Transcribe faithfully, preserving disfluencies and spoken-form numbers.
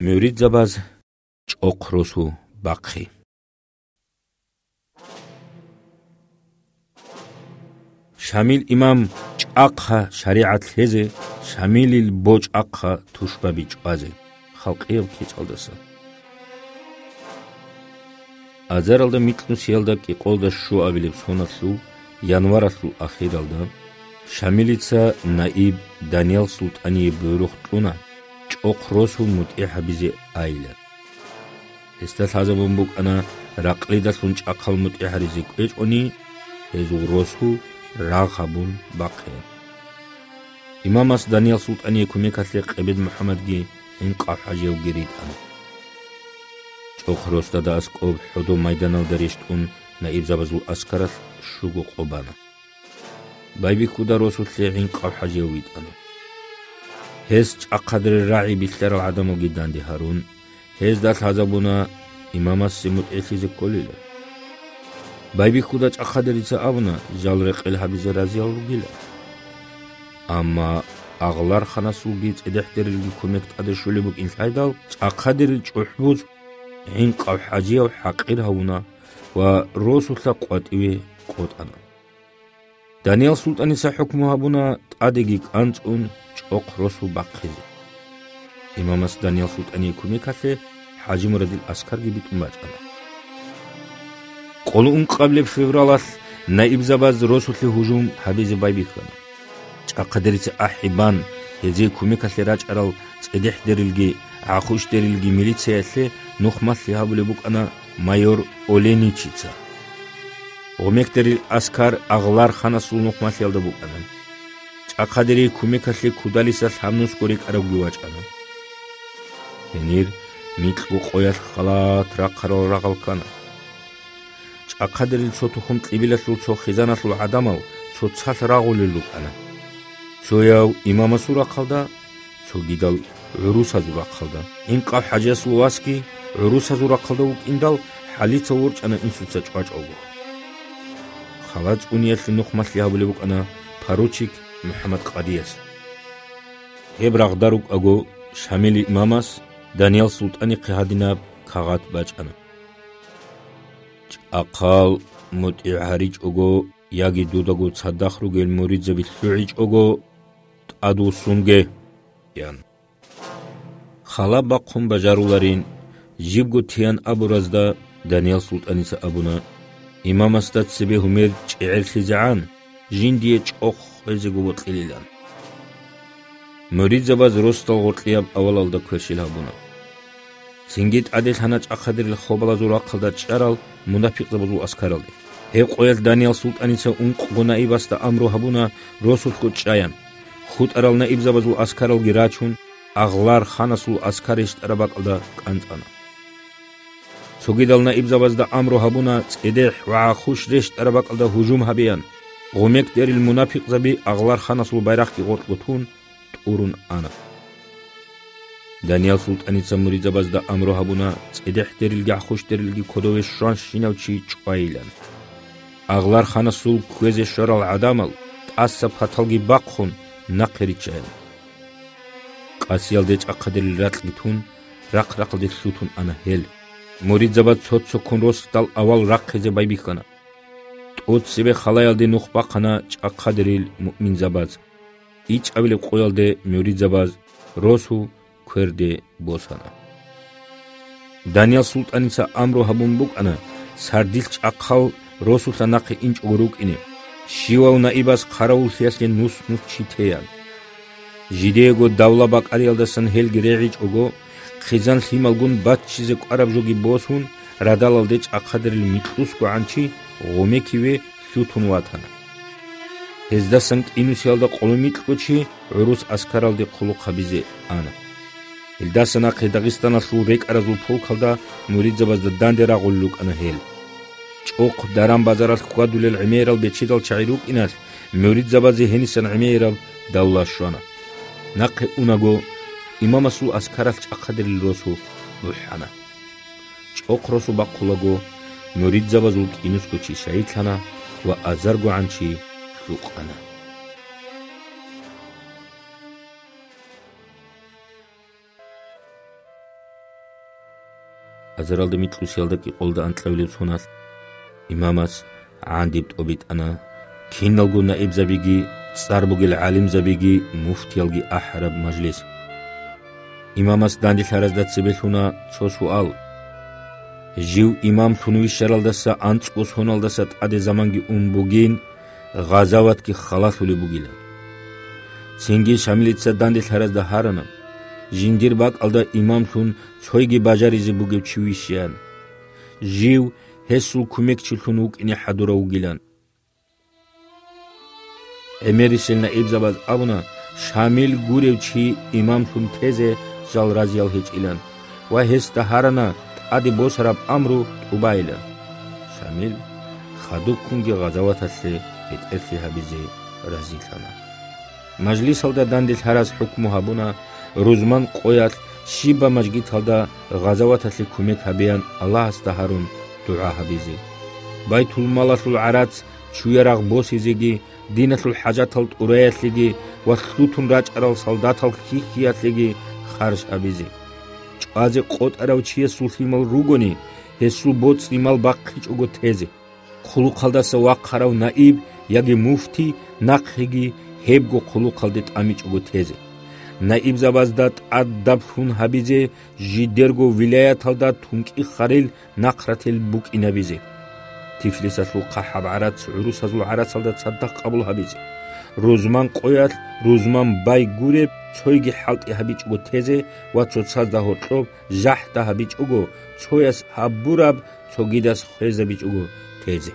Муридзабаз чӀохъ росу бахъи. Шамил имам чӀахъа шаригӀат лъезе, Шамилил бо чӀахъа тушбаби чӀвазе, халкъияб кечӀалдаса. Азаралда микьнусиялда кӀикъолда щуабилеб соналъул январалъул ахиралда Шамилица наиб Даниял султӀание буйрухъ кьуна чӀохъ росу мутӀигӀ гьабизе айилан. Гьесда лъазабун букӀана ракълидалъун чӀахъал мутӀигӀ гьаризе кӀвечӀони, гьезул росу рагъ гьабун бахъеян. Имамас Даниял султӀание кумекалъе Къебед МухӀаммадги ГӀинкъав ХӀажиявги ритӀана. ЧӀохъ росдада аскӀоб хӀодо майданалда рещтӀун наибзабазул аскаралъ щуго къо бана. Байбихьуда росулъе ГӀинкъав ХӀажияв витӀана. Гьес чӀахъадерил рагӀи билълъарал гӀадамалги данде гьарун, гьезда лъазабуна имамасе мутӀигӀлъизе кколила. Байбихьуда чӀахъадерица абуна, жал рекъел гьабизе разиял ругила. Амма Агълар-ханасулги ЦӀедехӀдерилги кумек тӀаде щолеб букӀин лъайдал, чӀахъадерил чӀухӀбуз ГӀинкъав ХӀажияв хӀакъир гьавуна ва росулъа къватӀиве къотӀана. Даниял султӀаница хӀукму гьабуна тӀадеги кӀанцӀун чӀохъ росу бахъизе. Имамас Даниял султӀание кумекалъе ХӀажимурадил аскарги битӀун бачӀана. Къоло ункъабилеб февралалъ наибзабаз росулъе гьужум гьабизе байбихьана. ЧӀахъадерица ахӀи бан, гьезие кумекалъе рачӀарал ЦӀедехӀдерилги ГӀахъушдерилги милициялъе нухмалъи гьабулеб букӀана майор Оленичица. Гъумекдерил аскар Агълар-ханасул нухмалъиялда букӀана. ЧӀахъадерие кумекалъе Кудалиса лъабнусго рекӀаравги вачӀана. Гьенир микьго къоялъ халат рахъарал рагъал ккана. ЧӀахъадерил цо тухум-кьибилалъул цо хизаналъул гӀадамал цоцалъ рагъулел рукӀана. Цояв имамасул рахъалда, цогидал гӀурусазул рахъалда. ГӀинкъав ХӀажиясул васги гӀурусазул рахъалда вукӀиндал, хӀалица ворчӀана инсуца чӀвачӀого. Хала цӀуниялъе нухмалъи гьабулеб букӀана поручик МухӀаммад-къадияс. Гьеб рагъда рукӀаго, Шамили имамас Даниял султӀанихъе гьадинаб кагъат бачӀана. ЧӀахъал мутӀигӀ гьаричӀого яги дудаго цадахъ ругел муридзаби лъугӀичӀого, тӀадвуссунге, – ян. Хала бахъун бажаруларин, жибго тиян абуразда Даниял султӀаница абуна: «Имамасда цебе гьумер чӀегӀерлъизегӀан, жиндие чӀохъ гьезего бокьилилан». Муридзабаз росдал гъоркьияб авалалда кверщел гьабуна. Цинги тӀаделъана чӀахъадерил хобалазул рахъалда чӀарал мунапикъзабазул аскаралде. Гьеб къоялъ Даниял султӀаница ункъго наибасда амру гьабуна росулъго чӀаян. ХутӀарал наибзабазул аскаралги рачун, Агълар-ханасул аскар рещтӀараб бакӀалда кӀанцӀана. Цогидал наибзабазда амру гьабуна ЦӀедехӀ ва ГӀахъуш рещтӀараб бакӀалда гьужум гьабеян. Гъумекдерил мунапикъзаби Агълар-ханасул байрахъги гъоркьго тун, тӀурун ана. Даниял султӀаница муридзабазда амру гьабуна ЦӀедехӀдерилги ГӀахъушдерилги кодове щванщинав чи чӀвайилан. Агълар-ханасул кквезе щварал гӀадамал тӀаса паталги бахъун нахъе риччаян. Къасиялде чӀахъадерил ракьги тун, рахъ-рахъалде лъутун ана гьел. Муридзабаз цо-цоккун росдал авал рахъизе байбихьана. ТӀоцебе халаялде нух бахъана чӀахъадерил муъминзабаз. ИчӀабилеб къоялде муридзабаз росу кверде босана. Даниял султӀаница амру гьабун букӀана сардилъ чӀахъал росулъа нахъе инчӀого рукӀине, щивав наибас хъаравуллъиялъе нус-нус чи теян. Жидеего давла бакӀариялдасан гьелги регӀичӀого, хъизан-лъималгун баччизе кӀвараб жоги босун, радалалде чӀахъадерил микьусгогӀан чи гъумекиве лъутун ватана. Гьездасан кӀинусиялда къоло микьго чи гӀурус аскаралде хъулухъ гьабизе ана. Гьелдаса нахъе Дагъистаналъул рекӀаразул полкалда муридзабазда данде рагъулел рукӀана гьел. ЧӀохъ даран-базаралъ хьвадулел гӀемерал бечедал чагӀи рукӀиналъ, муридзабазе гьенисан гӀемераб давла щвана. Нахъе унаго, имамасул аскаралъ чӀахъадерил росу бухӀана. ЧӀохъ росу бахъулаго, муридзабазул кӀинусго чи шагьидлъана ва азаргогӀан чи лъукъана. Азаралда микьусиялда кӀикъолда анкьабилеб соналъ имамас гӀандиб тӀобитӀана киналго наибзабиги, цӀар бугел гӀалимзабиги, муфтиялги ахӀараб мажлис. Имамас данделъаразда цебе лъуна цо суал. Жив имамлъун вищаралдаса анцӀго соналдаса тӀаде заманги ун бугин, гъазаватги халалъулеб бугилан. Цинги Шамилица данделъаразда гьарана, жиндир бакӀалда имамлъун цойги бажаризе бугев чи вищеян. Жив гьесул кумекчилъун вукӀине хӀадурав вугилан. ГӀемерисел наибзабаз абуна, Шамил гурев чи имамлъун тезе жал разиял гьечӀилан ва гьесда гьарана тӀаде босараб амру тӀубайилан. Шамил хадубккунги гъазаваталъе бетӀерлъи гьабизе разилъана. Мажлисалда данделъараз хӀукму гьабуна, рузман къоялъ щибаб мажгиталда гъазаваталъе кумек гьабеян Аллагьасда гьарун дугӀа гьабизе. Байтулмалалъул гӀарац чуя рагъ босизеги, диналъул хӀажатал тӀураялъеги ва лъутун рачӀарал солдатал хьихьиялъеги харж гьабизе. ЧӀвазе къотӀарав чиясул лъимал ругони, гьесул боцӀи-мал бахъичӀого тезе. Хъулухъалдаса вахъарав наиб яги муфти нахъеги гьебго хъулухъалде тӀамичӀого тезе. Наибзабазда тӀадаб лъун гьабизе жидерго вилаяталда тункӀихъарил нахърател букӀинабизе. Тифлисалъул хъахӀаб гӀарац гӀурусазул гӀарацалда цадахъ къабул гьабизе. Рузман къоялъ рузман бай гуреб цойги хӀалтӀи гьабичӀого тезе ва цоцазда гьоркьоб жахӀда гьабичӀого, цояс гьабураб цогидас хвезабичӀого тезе.